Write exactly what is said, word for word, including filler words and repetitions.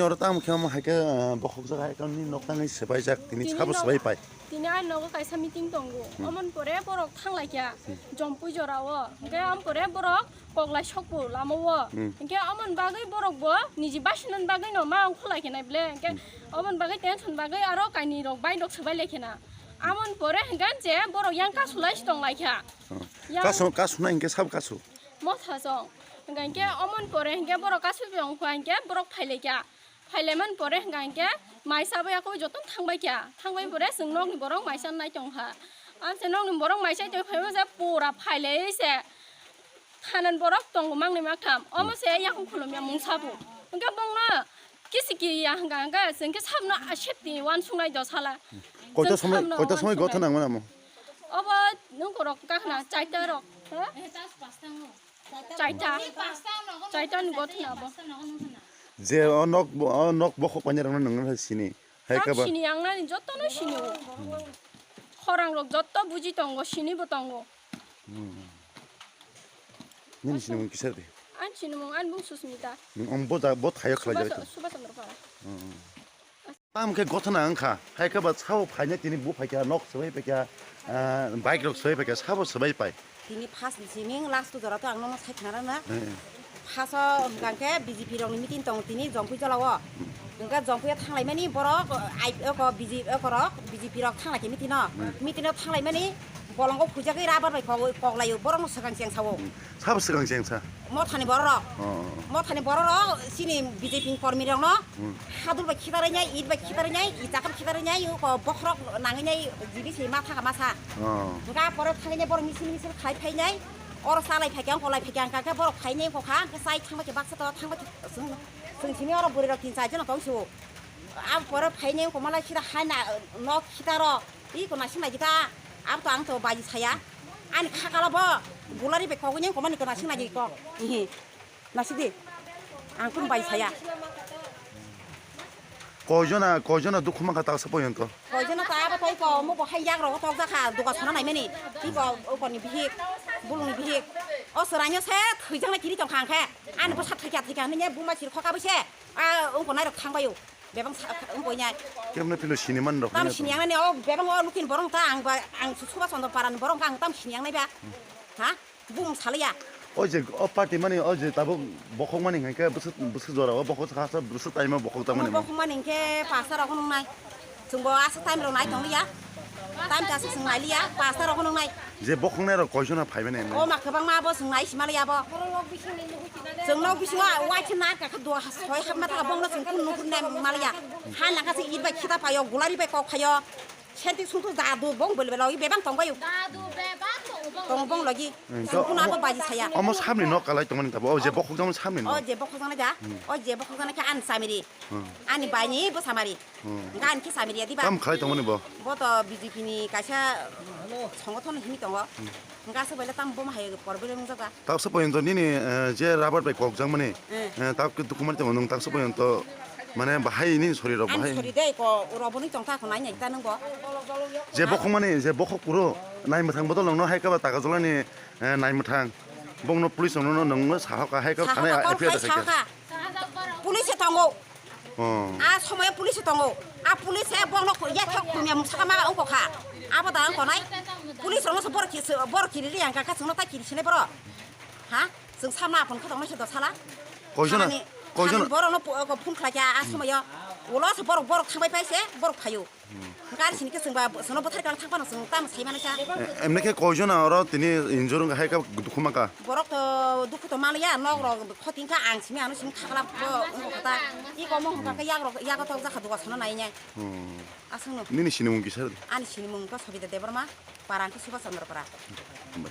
Oro tamo khe omo hai khe, ah, bokhok jak hai khe nini nok tangwi swbaijak, tini Tini sabo nok-, swbai pai. Tini ani nogo kaisa meeting tongo. Hmm. Omoni pore borok thanglaikha, Hmm. Jompui jorao. Hwnkhe omo pore borok koklai sokbo lamao. Hmm. Hwnkhe omoni bagwi borok bo niji basinani bagwi no ma ongkhorlaikha nai ble. Hwnkhe Hmm. omoni bagwi tension bagwi aro kainwi rok bai rok swbai laikha na. Amoni pore hwnkhe je borok yang kasulai si tonglaikha. Hmm. Yang Kasu, kasu na hinkhe sabo kasu. Motha song. Hingka hinkhe omoni pore hinkhe borok kasu pi ongkha hinkhe borok phailaikha. Phailaimani pore hingka hinkhe maisa bai ako joto thangbaikha. Thangbai pore chwng nokni borok maisa nai tongkha. Amse nokni borok maisa tong phaiba se pura phailai se thanan borok tongo mangni maktham. Omo se yakung khulumya mungsa bo. Hingke bongno kisi kiya hingka hingke chwng khe sabno safety uansuknai do sala. Koita Chwng somoi, sabno koita somoi uansuknai. Gothon nangmani amo? Obo nung korok kakhna chaita rok. Ha? Chaita. Chaita ni gothona bo. Je o nok bo, o nok bokhok painai rokno nangna sini. Hai Tam kaba. Sini ang nani joto no sini o. Khorang rok joto buji tongo, sini bo tongo. Hmm. Nini sini mung kisa de. An sini mung an bung Susmita. Ang bo da, bo thayo khlai Subasa-, jai. Subasa Chandra Para. Hmm. Tam khe gothona wngkha, hai khe ba sao phaina tini bo phaikha, nok swbai phaikha, ah, bike rok swbai phaikha, sabo swbai pai. Tini first ni simi last jora to ang nono sai khna rana. Eh. First o hwnkha khe B J P rok ni meeting tong tini Jompui Jola o. Hwnkha Jompui o thanglai mani borok, ai, oko B J P, oko rok B J P rok thanglai khe meeting o. Hmm. Meeting o thanglai mani bolongo phujagwi rubber bai kok, kok laio, borok no swkang cheng sao. Hmm. Sabo swkang cheng sa? Mothani borok rok. Oh, oh, oh. Mothani borok rok chini B J P ni kormi rok no Hmm. hadul bai khitarwi nai, it bai khitarwi nai, i chakam khitarwi nai, o ko bokhorok nangwi nai, jibi se ma thaka masa. Oh. Hwnkha pore thangwi nai borok misil misil khai phai nai, oro chalai phai khe, ongko lai phai khe, hwnkha khe borok phai nai ongko kha, hwnkhe chai thangbai khe baksa to thangbai khe chwng, chwng simi oro bwrwi rok tin char jona tong sio. Abo pore phai nai ongko malai sida hai na nok khitaro. Iko naising naikhe ta, abo to ang to bai saya. Ani khakala bo gulari bai kogwi ni komani ko naising naikhe kok. Ihi. Naising di. Ang kun bai saya. Koijona, koijona dukhu mankha taksa poyonto. Koijona ta abo to iko mo bo hai yak rogo tok jakha duka sona naimani. Iko oko ni bihik, bulung ni bihik. O soranyo se thwijak na kiri tong khang khe. Ani bo sa thwikya thwikya hinwi buma sir khoka bo se. A ungko nairok thangbaio. Bebang sa ungko nai. Kemne pilo sini man rok Tam ne sini to. Ang nani o bebang o lukin borong ta ang ba ang Subas Chandra Para ni borong ang tam sini ang nai ba. Ha? Bung saliya. O je o party mani o je tabuk bokhok mani hingke bwswk bwswk jora o bokhok sa sa bwswk taima bokhok ta mani. Bokhok mani hingke pasta rok nung nai. Chwngbo aswk time rok nai tong liya. Time ta aswk chwng nai liya, pasta rok nung nai. Je bokhok nai rok koisona phai mani. O ma kwbangma bo chwng nai sima liya bo. Chwng nok bisingo waisa na ka kha dua soi hapma ta bongno chwng kun nukur nai maliya. Ha nang ka se it bai khita payo, gulari bai kok phayo. Senti sungtu dadu bong bel bel logi bebang tong bayo. Dadu bebang tong bong. Tong bong logi. Hmm, Chwng to kun abo omo, baji saya. Omo samni nok kalai tongmani tabo. O je bokhok jang samni O nok. Je bokhok jang ja. Hmm. O je bokhok jang khe an samiri. Hmm. Ani bai ni bo samari. Hmm. Gan khe samiri ya diba. Kam khalai tongmani bo. Bo to B J P ni kaisa songothon hini tongo. Hmm. Hingke aswk bai le tamo bomo hai porbe le nungjakha. Taksa poyonto nini, eh, je rubber bai kokjakmani, Eh. eh, tak document tamo nwng taksa poyonto mane bahai nini sori rok Ani bahai. Sori de ko uro boni tongtha ko nai nai ta nwng bo. Je bokhok mani, je bokhok puro nai mwthang bodol nwngno hai kaba taka jolani, eh, nai mwthang. Bongno police nwngno nwngno sahoka hai kaba Sahoka thane kol F I R khai da khaikha. Sahoka. Police e tongo. Oh. A somoyo police tongo. A police e bongno ko ya thok kumya muksa ma ongko kha. Abo da ongko nai. Police rokno se bor ki se bor kiri ri ang ka chwngno ta kiri sine boro. Ha? Chwng samna apon kha tongna se do sala. Koijona, Hani, koijona. Hani boro no po-, ko phone khlai kha a somoyo. Ulo se borok borok thangbai pai se borok phaio. Gari sini ke chwngba sono bothar kang thang pano chwng tam sai mano sa. Eh, emne khe koijona oro tini injur wngkha hai kha dukhu mankha. Borok to dukhu to maliya nok rok khoting kha ang simi ano simi khakla bo wngkha kha ta. I komo hwnkha khe yak rok yago tok jakha duka sono nai nai. Hmm. Aswngno. Nini sinimung kisa? Ani sinimung to Sabita Debbarma, para hwnkhe Subas Chandra Para. Hambai.